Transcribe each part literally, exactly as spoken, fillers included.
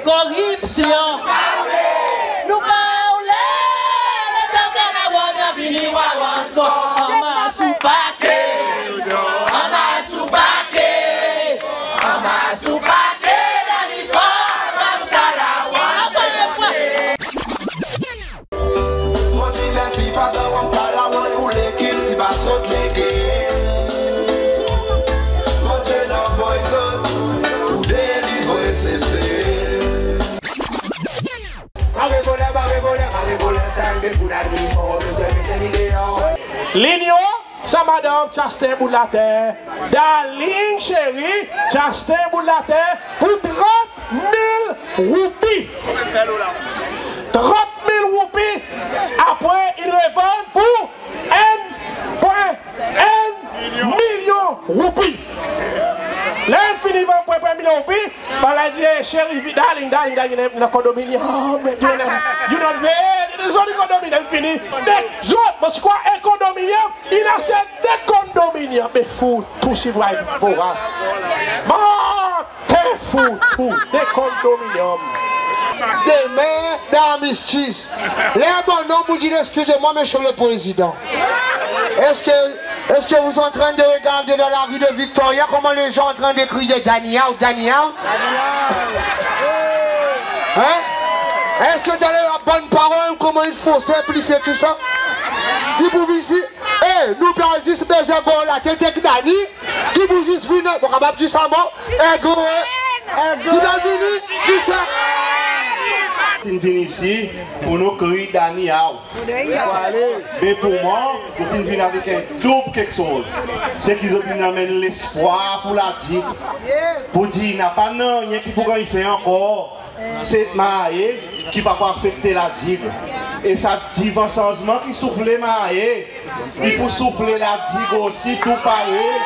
Koripsyon. Nou pa oule letan Kalawan i vini war ankor. Anmas ou pake, anmas ou pake, anmas ou pake, Danny Faure, Kalawan. Ankor en fwa. Mon dir mersi pa sa, wan Kalawan ou lekip ti pa sot lege. Mon dir non, voy zot pou delivre Sesel. Bare voler, bare voler, bare voler, sa en bel bout lavi, fo bezwen mete li deor. Linyon, sa madanm Chasten Boulater, Darling Chérie, Chasten Boulater, pour trant mil roupi. Trant mil roupi. Apre, in revann pour en pwen en milyon roupi. Ler in fini vann pwen en milyon roupi, bann la dir, "Ey, Chérie, vi-, Darling, Darling, Darling, in kondominium, you know, you know, zoli kondominium, fini." Me zot, mon ti krwar en kondominium, in aste de kondominium, me foutou, si vway voras. Martin foutou, de kondominium. Demen, dan Armistice. Ler bonnonm ou dir, "Excusez-moi, Monsieur le Président. Est-ce que, est-ce que vous êtes en train de regarder dans la rue de Victoria comment les gens sont en train de crier, 'Danny out, Danny out'?" Hein? Est-ce que vous allez la bonne parole, comment il faut simplifier tout ça? Li pou vin isi, "Ey, nou pa zis bezwen gol latet ek Danny." Ki pou zis vini, mon kapab dir sa mo, ego, e, ki pa vini, ki sa. Ti vin isi pour nou kriy Danny out. Me pour mwan, zot in vin avek en doub keksoz. Se ki zot in anmenn lespwar pour La Digue. Pour dir napa nanryen ki pou ganny fer ankor. Se Mahe ki pa pou afekte La Digue. E sa divan sanzman ki soufle Mahe, i pou soufle La Digue osi tou parey.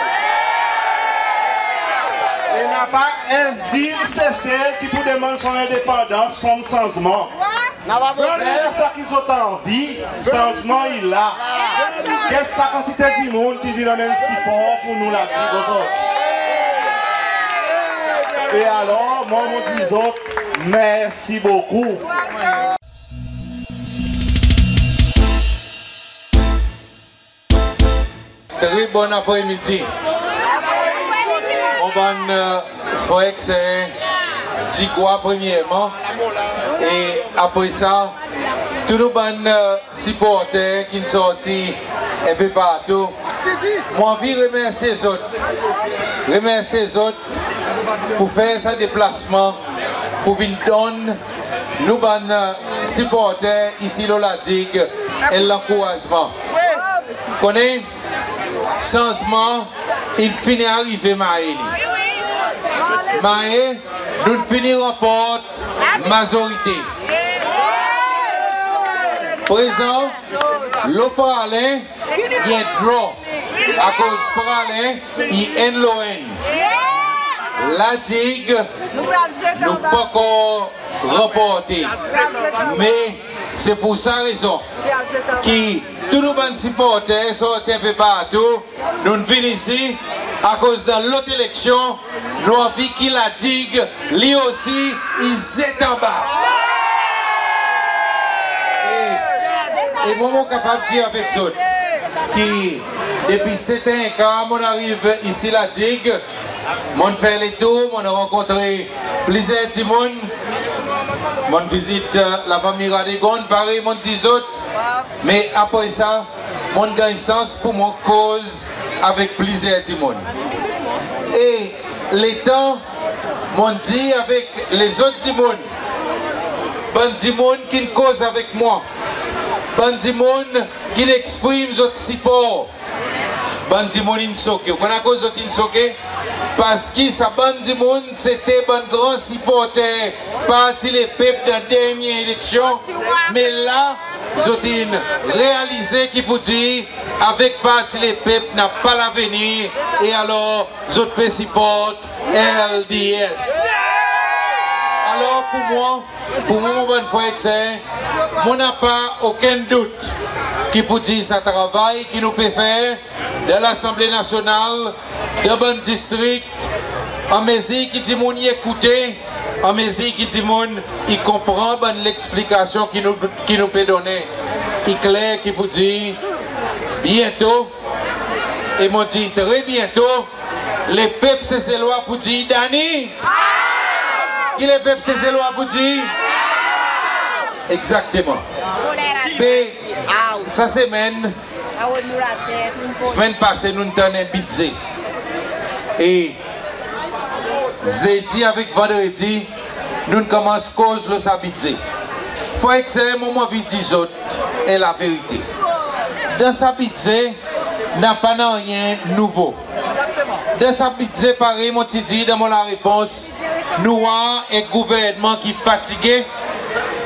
E napa en zil Sesel ki pou demann son lendepandans san sanzman. Fer sa ki zot anvi, sanzman i la. Get sa kantite dimoun ki vin anmenn sipor pour nou La Digue ozordi. E alor, mwan, mon dir zot mersi bokou. Tre bonn apremidi. Mon bann, e, frer ek ser Tigwa premyerman, e apre sa, tou nou bann, e, siporter ki'n sorti en pe partou. Mon anvi remersye zot. Remersye zot pour fer sa deplasman, pour vin donn nou bann, e, siporter isi lo La Digue en lankourazman. Konnen, sanzman in fini arive Mahe li. Mahe, nou'n fini ranport mazorite. Prezan, lo Praslin, i en draw. Akoz Praslin i enn lo enn. La Digue, nou pa ankor ranporte. Me se pour sa rezon ki tou nou bann siporter sorti en pe partou, nou'n vin isi, akoz dan lot eleksyon, nou anvi ki La Digue, li osi, i zet anba. E, e mwan, mon kapab dir avek zot ki depi set an e kar mon'n ariv isi La Digue, mon'n fer letour, mon'n rankontre plizyer dimoun, mon'n vizit, e, lafanmir Radegonde, parey mon'n dir zot, me apre sa, mon'n ganny sans pour mwan koz avek plizyer dimoun. E letan mon'n dir avek lezot dimoun, bann dimoun ki'n koz avek mwan, bann dimoun ki'n eksprim zot sipor, bann dimoun in soke. Ou konn akoz zot in soke? Parski sa bann dimoun sete bann gran siporter Parti Lepep dan dernyen eleksyon, me la zot in realize ki pou dir avek Parti Lepep napa lavenir, e alor zot pe siport L D S. Alor pour mwan, pour mwan, mon bann frer ek ser, mon napa okenn dout ki pou dir sa travay ki nou pe fer dan Lasanble Nasyonal, dan bann distrik, anmezir ki dimoun i ekoute, Anmezir ki dimoun i konpran bann leksplikasyon ki nou, ki nou pe donnen, i kler ki poudir byento, e mon dir tre byento, lepep Seselwa pou dir Danny. Ki lepep Seselwa pou dir? Egzakteman. Be, sa semenn, semenn pase nou'n tann en bidze. E Zedi avek Vandredi, nou'n konmans koz lo sa bidze. Frer ek ser, mon anvi dir zot en laverite. Dan sa bidze, napa nanryen nouvo. Dan sa bidze, parey mon ti dir dan mon larepons, nou war en gouvernman ki fatige,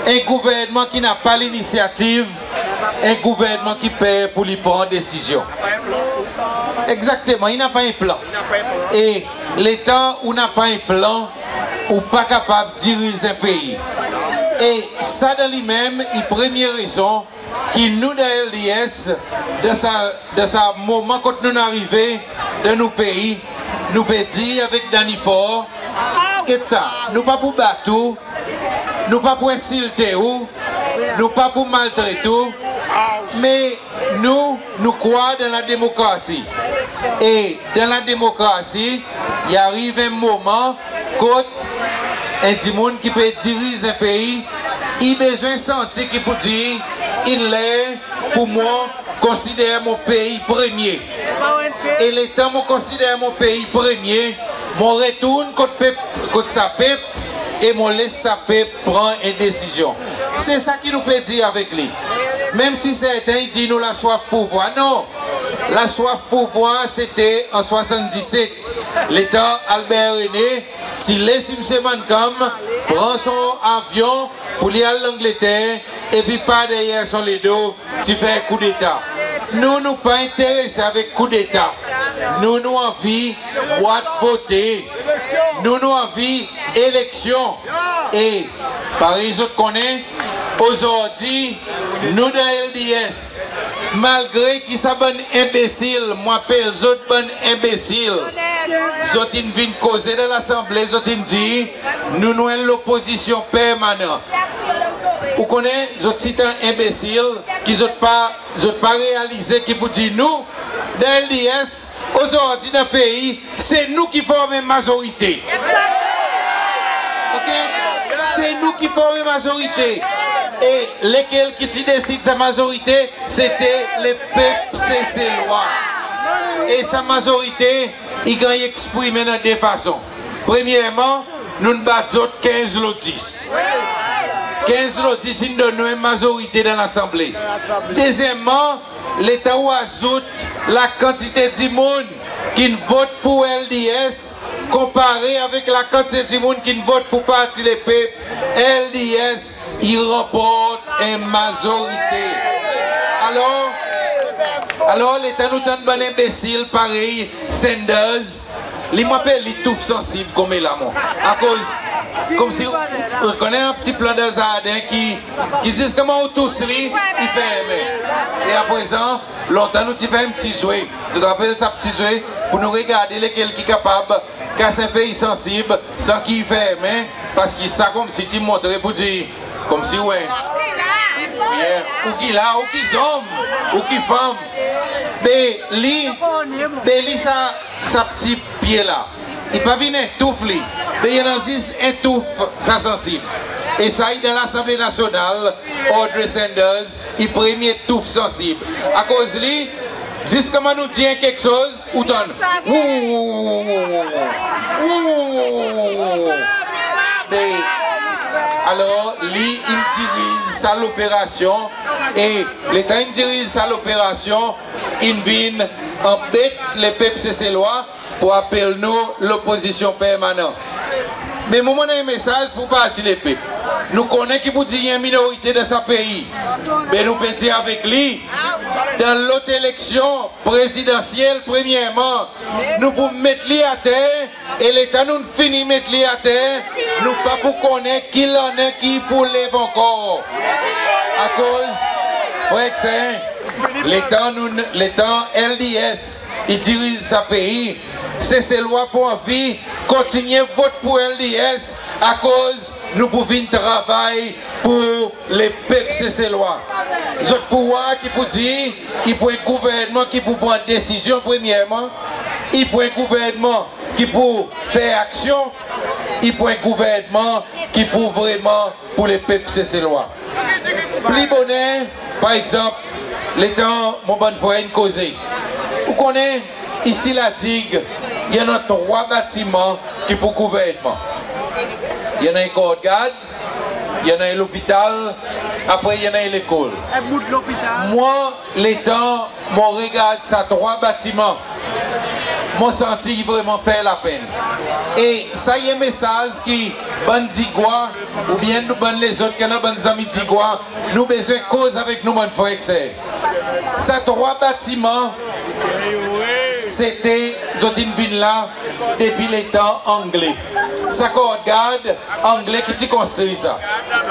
en gouvernman ki napa linisyativ, en gouvernman ki per pour li pran desizyon. Egzakteman, i napa en plan. E letan ou napa en plan, ou pa kapab diriz en pei. E sa dan li menm i premye rezon ki nou dan LDS, dan sa, dan sa moman kot nou'n arive dan nou pei, nou pe dir avek Danny for, get sa, nou pa pou bat ou, nou pa pou ensilte ou, nou pa pou maltret ou, me nou, nou krwar dan lademokrasi. E dan lademokrasi, i ariv en moman kot en dimoun ki pe diriz en pei, i bezwen santi ki poudir, in ler pour mwan konsider mon pei premye. E letan mon konsider mon pei premye, mon retourn kot pep, kot sa pep, e mon les sa pep pran en desizyon. Se sa ki nou pe dir avek li. Menm si serten i dir nou laswaf pouvwar, non. Laswaf pouvwar, se te an swasanndiset. Letan Albert René ti les Msye Mancham pran son avyon pour li al Langleter, epi par deryer son ledo, ti fer koudeta. Nou, nou pa enterese avek koudeta. Nou, nou anvi bwat vote. Nou, nou anvi eleksyon. E parey zot konnen, ozordi, nou dan LDS, malgre ki sa bann enbesil, mon apel zot bann enbesil, zot in vin koze dan Lasanble, zot in dir, nou, nou en lopozisyon permanan. Ou konnen, zot sitan enbesil, ki zot pa, zot pa realize ki poudir nou, dan LDS, ozordi dan pei, se nou ki form en mazorite. Oke? Se nou ki form en mazorite. E lekel ki ti desid sa mazorite, se te lepep Seselwa. E sa mazorite, i ganny eksprimen dan de fason. Premyerman, nou'n bat zot kenz lo dis. Kenz lo dis in donn nou en mazorite dan Lasanble. Dezyenmman, letan ou azout lakantite dimoun ki'n vot pour LDS konpare avek lakantite dimoun ki'n vot pour Parti Lepep, LDS i ranport en mazorite. Alor, alor letan nou tann bann enbesil parey Sanders, li, mon apel li touf sansib konmela mwan. Akoz, konmsi, ou konnen en pti plant dan zarden ki, ki zis konman ou tous li, i fermen. E aprezan, lontan nou ti fer en pti zwe. Zot rapel sa pti zwe? Pour nou regarde lekel ki kapab kas en fey sansib san ki i fermen, paski sa konmsi ti montre pour dir, konmsi ou en, ou ki la, ou ki zonm, ou ki fanm. Be li, be li sa, sa pti pye la. I pa vin en touf li, be i annan zis en touf sa sansib. E sa i dan Lasanble Nasyonal, Audrey Sanders, i premye touf sansib. Akoz li, zis konman nou dir en keksoz, ou tann. Wou, wou, wou. Be, alor, li in diriz sa loperasyon, e letan in diriz sa loperasyon, in vin anbet lepep Seselwa, pour apel nou lopozisyon permanan. Me mwan mon annan en mesaz pour Parti Lepep. Nou konnen ki poudir i en minorite dan sa pei. Be nou pe dir avek li, dan lot eleksyon prezidansyel, premyerman, nou pou met li ater, e letan nou'n fini met li ater, nou pa pou konnen ki lannen ki i pou lev ankor. Akoz, frer ek ser, letan nou, letan LDS i diriz sa pei, Seselwa pou anvi kontinyen vot pour LDS, Akoz nou pou vin travay pour lepep Seselwa. Zot pou war ki pou dir, i pou en gouvernman ki pou pran desizyon premyerman, i pou en gouvernman ki pou fer aksyon, i pou en gouvernman ki pou vreman pour lepep Seselwa. Pli boner, par egzanp, letan mon bann frer in koze, ou konnen, isi La Digue, i annan trwa batiman ki pour gouvernman. I annan en kordgard, i annan en lopital, apre i annan en lekol. Mwan, letan mon regard sa trwa batiman, mon santi i vreman fer lapenn. E sa i en mesaz ki bann Digwa, oubyen nou bann lezot ki annan bann zanmi Digwa, nou bezwen koz avek nou bann frer ek ser. Sa trwa batiman, sete, zot in vin la depi letan Angle. Sa kordgard, Angle ki ti konstri sa.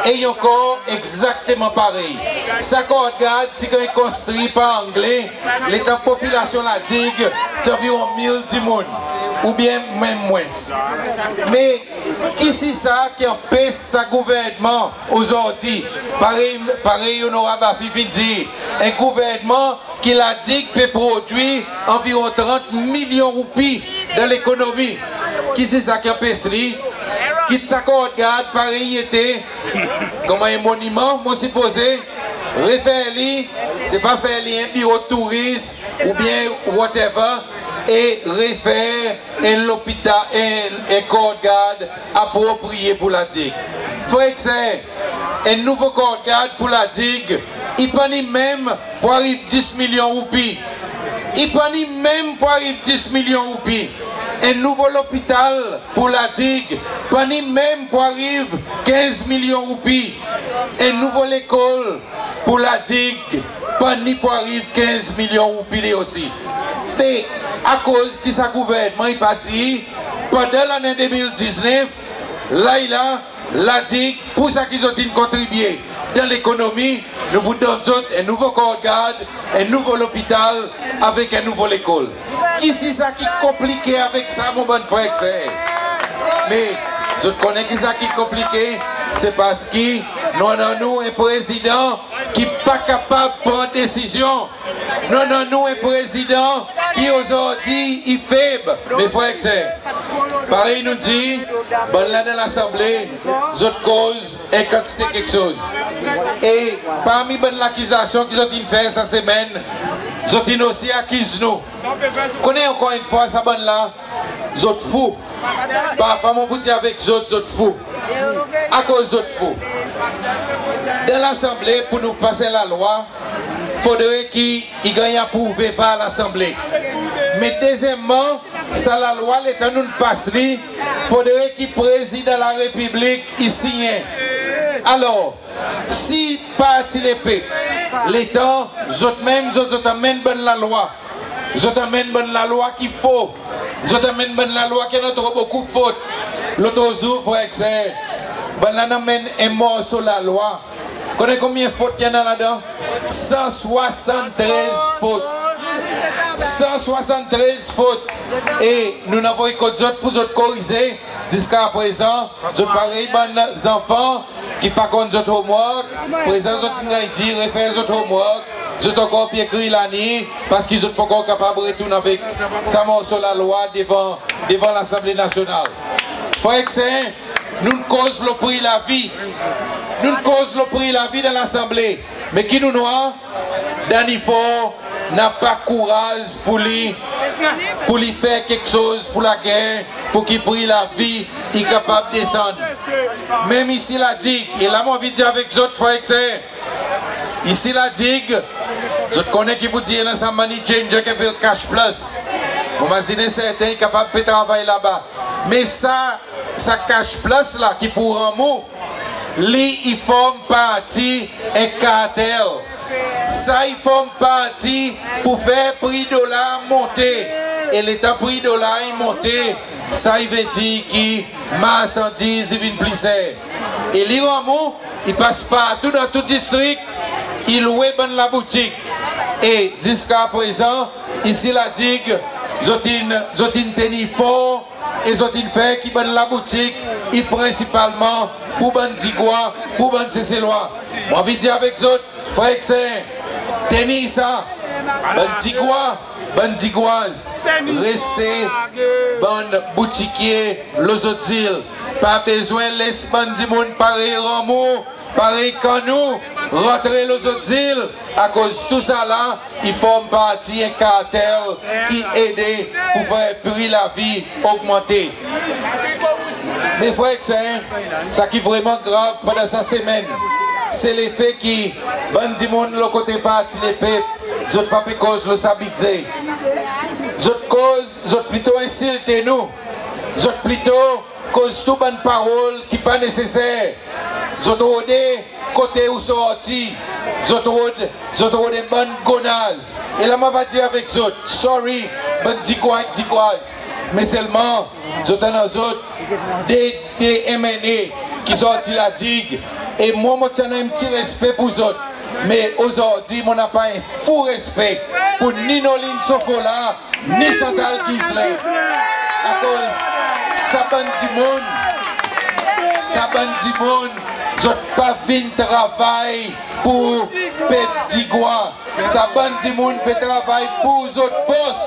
E i ankor egzakteman parey. Sa kordgard ti ganny konstri par Angle letan popilasyon La Digue ti anviron mil dimoun, oubyen menm mwens. Me kisisa ki anpes sa gouvernman ozordi, parey, parey Onorab Afif in dir, en gouvernman ki La Digue pe prodwir anviron trant milyon roupi dan lekonomi. Kisisa ki anpes li kit sa kordgard parey i ete, konman en moniman, mon sipoze refer li, se pa fer li en biro touris oubyen whatever, e refer en lopital, en, en kordgard apropriye pour La Digue. Frer ek ser, en nouvo kordgard pour La Digue, i pa ni menm pour ariv dis milyon roupi. I pa ni menm pour ariv dis milyon roupi. En nouvo lopital pour La Digue, pa ni menm pour ariv kenz milyon roupi. En nouvo lekol pour La Digue, pa ni pour ariv kenz milyon roupi li osi. Me akoz ki sa gouvernman i pa dir, pandan lannen de mil diznef, la i la, La Digue, pour sa ki zot in kontribye dan lekonomi, nou pou donn zot en nouvo kordgard, en nouvo lopital, avek en nouvo lekol. Kisisa ki konplike avek sa, mon bann frer ek ser? Me zot konnen kisisa ki konplike? Se parski nou annan nou en prezidan ki pa kapab pran desizyon. Nou annan nou en prezidan ki ozordi i feb. Me frer ek ser, parey nou dir, bann la dan Lasanble, zot koz en kantite keksoz. E parmi bann lakizasyon ki zot in fer sa semenn, zot in osi akiz nou. Konnen, ankor enn fwa, sa bann la, zot fou. Parfwa mon pou dir avek zot, zot fou. Akoz zot fou? Dan Lasanble, pour nou pas en lalwa, fodre ki i ganny aprouve par Lasanble. Me dezyenmman, sa lalwa, letan nou'n pas li, fodre ki Prezidan Larepiblik i sinyen. Alor, si Parti Lepep, letan zot menm zot, zot anmenn bann lalwa, zot anmenn bann lalwa ki fo, zot anmenn bann lalwa ki annan tro bokou fot. Lotzour, frer ek ser, bann la anmenn en morso lalwa. Konnen konbyen fot i annan ladan? San swasanntrez fot. San swasanntrez fot. E nou'n anvoy kot zot pour zot korize. Ziska prezan, zot parey bann zanfan ki pa konn zot homework. Prezan zot in ganny dir refer zot homework. Zot ankor pe ekrir lani, parski zot pa ankor kapab retourn avek sa morso lalwa devan, devan Lasanble Nasyonal. Frer ek ser, nou'n koz lo pri lavi. Nou'n koz lo pri lavi dan Lasanble. Me ki nou'n war? Danny Faure napa kouraz pour li, pour li fer keksoz pour lager, pour ki pri lavi i kapab desann. Menm isi La Digue, e la mon anvi dir avek zot, frer ek ser, isi La Digue, zot konnen ki pou dir i annan sa money changer ki apel Cash Plus. Mon mazinen serten i kapab pe travay laba. Me sa, sa Cash Plus la ki pour ranmou, li i form parti en kartel. Sa i form parti pour fer pri dolar monte. E letan pri dolar i monte, sa i vedir ki marsandiz i vin pli ser. E li ranmou, i pas partou dan tou distrik, i lwe bann laboutik. E ziska prezan, isi La Digue, zot in, zot in tenir fon, e zot in fer ki bann laboutik i prensipalman pour bann Digwa, pour bann Seselwa. Mon anvi dir avek zot, frer ek ser, tenir sa, bann Digwa, bann Digwaz, reste bann boutikye lo zot zil. Pa bezwen les bann dimoun parey Rameau, parey Kannou, rantre lo zot zil, akoz tousala i form parti en kartel ki ede pour fer pri lavi ogmante. Me frer ek ser, sa ki vreman grav pandan sa semenn, se lefe ki bann dimoun lo kote Parti Lepep, zot pa pe koz lo sa Bidze. Zot koz, zot plito ensilte nou. Zot plito koz tou bann parol ki pa neseser. Zot rode kote ou sorti. Zot rod, zot rode bann gonaz. E la mon ava dir avek zot, sorry, bann Digwa ek Digwaz. Me selman, zot annan zot de, de M N A ki sorti La Digue. E mwan, mon ti annan en pti respe pour zot. Me ozordi, mon napa en fou respe pour ni Noline Sofola, ni Chantal Ghislain. Akoz sa bann dimoun, sa bann dimoun, zot pa vin travay pour pep Digwa. Sa bann dimoun pe travay pour zot pos.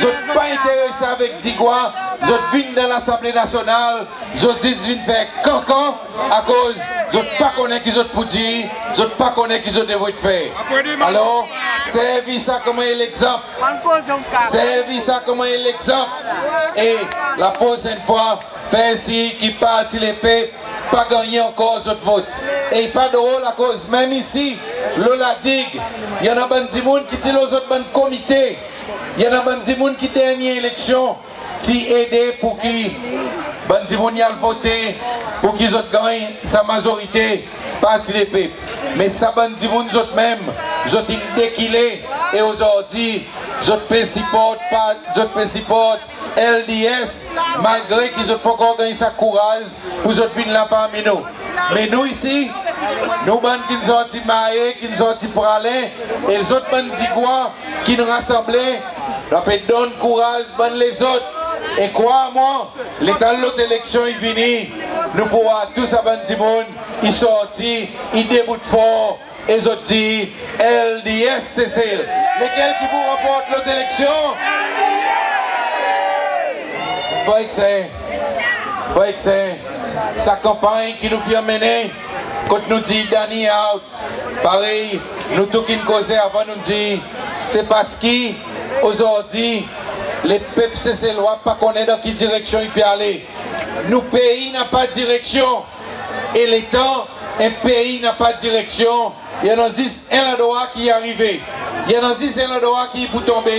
Zot pa enterese avek Digwa. Zot vin dan Lasanble Nasyonal, zot zis vin fer kankan, akoz zot pa konnen ki zot pou dir, zot pa konnen ki zot devret fer. Alor, servi sa konman en legzanp. Servi sa konman en legzanp. E laprosenn fwa, fer sir ki Parti Lepep pa gannyen ankor zot vot. E i pa drol, akoz menm isi lo La Digue, i annan bann dimoun ki ti lo zot bann komite, i annan bann dimoun ki dernyen eleksyon ti ede pour ki bann dimoun i al vote, pour ki zot ganny sa mazorite Parti Lepep. Me sa bann dimoun zot menm, zot in dekile, e ozordi zot pe siport, pa, zot pe siport L D S, malgre ki zot pa ankor ganny sa kouraz pour zot vin la parmi nou. Me nou isi, nou bann ki'n sorti Mahé, ki'n sorti Praslin, e zot bann Digwa ki'n rasanble, nou a pe donn kouraz bann lezot. E krwar mwan, letan lot eleksyon i vini, nou pou war tou sa bann dimoun i sorti, i debout for, e zot dir L D S Sesel. Lekel ki pou ranport lot eleksyon? Frer ek ser, frer ek ser, sa kanpanny ki nou pe anmennen, kot nou dir Danny out, parey nou tou ki'n koze avan, nou dir, se parski ozordi lepep Seselwa pa konnen dan ki direksyon i pe ale. Nou pei napa direksyon. E letan en pei napa direksyon, i annan zis en landrwa ki i arive. I annan zis en landrwa ki i pou tonbe,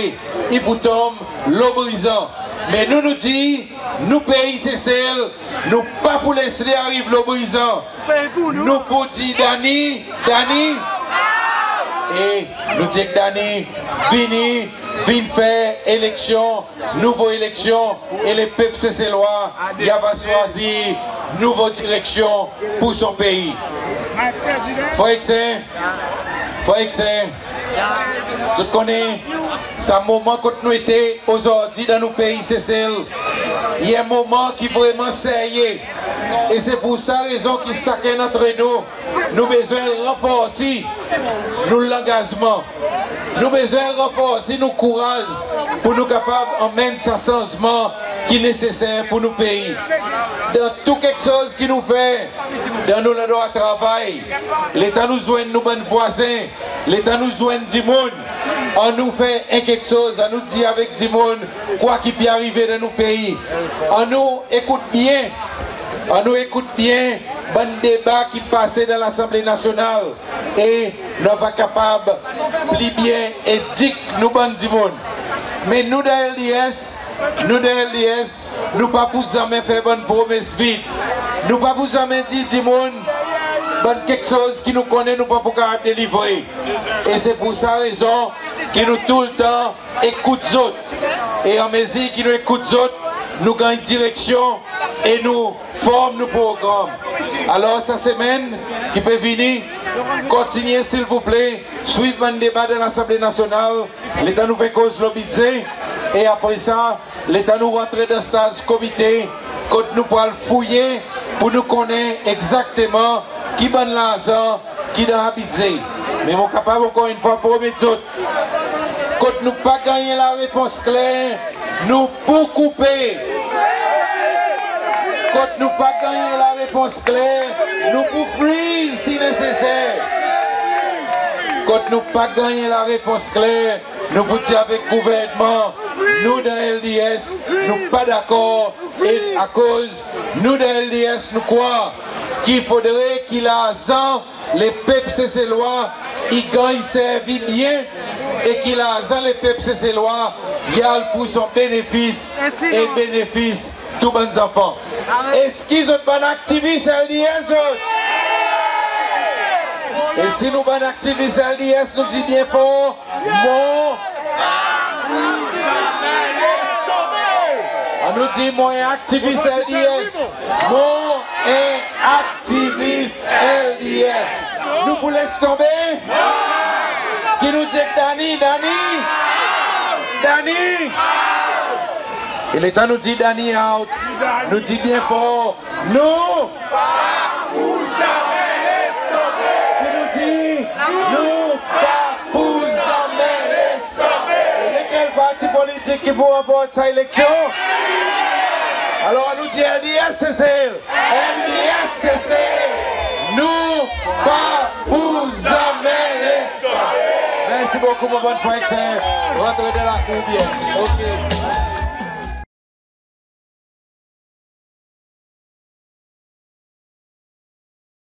i pou tonm lo Brizan. Me nou, nou dir, nou pei Sesel, nou pa pou les li ariv lo Brizan. Nou pou dir Danny, Danny. E nou dir ek Danny, vini, vin fer eleksyon, nouvo eleksyon, e lepep Seselwa i ava swazir nouvo direksyon pour son pei. Frer ek ser, frer ek ser, zot konnen sa moman kot nou ete ozordi dan nou pei Sesel, i en moman ki vreman serye. E se pour sa rezon ki sakenn antre nou, nou bezwen ranforsi nou langazman. Nou bezwen ranforsi nou kouraz pour nou kapab anmenn sa sanzman ki neseser pour nou pei. Dan tou keksoz ki nou fer, dan nou landrwa travay, letan nou zwenn nou bann vwazen, letan nou zwenn dimoun, annou fer en keksoz, annou dir avek dimoun kwa ki pe arive dan nou pei. Annou ekout byen, annou ekout byen bann deba ki pase dan Lasanble Nasyonal, e nou ava kapab pli byen edik nou bann dimoun. Me nou dan L D S, nou dan L D S, nou pa pou zanmen fer bann promes vid. Nou pa pou zanmen dir dimoun bann keksoz ki nou konnen nou pa pou kapab delivre. E se pour sa rezon ki nou toultan ekout zot. E anmezir ki nou ekout zot, nou ganny direksyon e nou form nou progranm. Alor, sa semenn ki pe vini, kontinyen, silvouple, swiv bann deba dan Lasanble Nasyonal, letan nou pe koz lo Bidze, e apre sa, letan nou rantre dan staz komite, kot nou pou al fouye pour nou konnen egzakteman ki bann larzan ki dan sa Bidze. Me mon kapab ankor enn fwa promet zot, kot nou pa ganny en larepons kler, nou pou koupe. Kot nou pa ganny en larepons kler, nou pou freeze si neseser. Kot nou pa ganny en larepons kler, nou pou dir avek gouvernman, nou dan L D S, nou pa dakor, e akoz nou dan L D S nou krwar ki fodre ki larzan lepep Seselwa i ganny servi byen, e ki larzan lepep Seselwa i al pour son benefis e benefis tou bann zanfan. Eski zot bann aktivis L D S zot? E si nou bann aktivis L D S, nou dir byen for, mon... Annou dir, mon en aktivis L D S. Mon en aktivis L D S. Nou pou les tonbe? Ki nou dir ek Danny, Danny? Danny? E letan nou dir Danny out, nou dir byen for, nou pa pou zanmen les tonbe. Ki nou dir, nou pa pou zanmen les tonbe. E lekel parti politik ki pou ranport sa eleksyon? Alor annou dir L D S Sesel. L D S Sesel, nou pa pou zanmen les tonbe. Mersi bokou mon bann frer ek ser. Rantre dan lakour byen. Ok.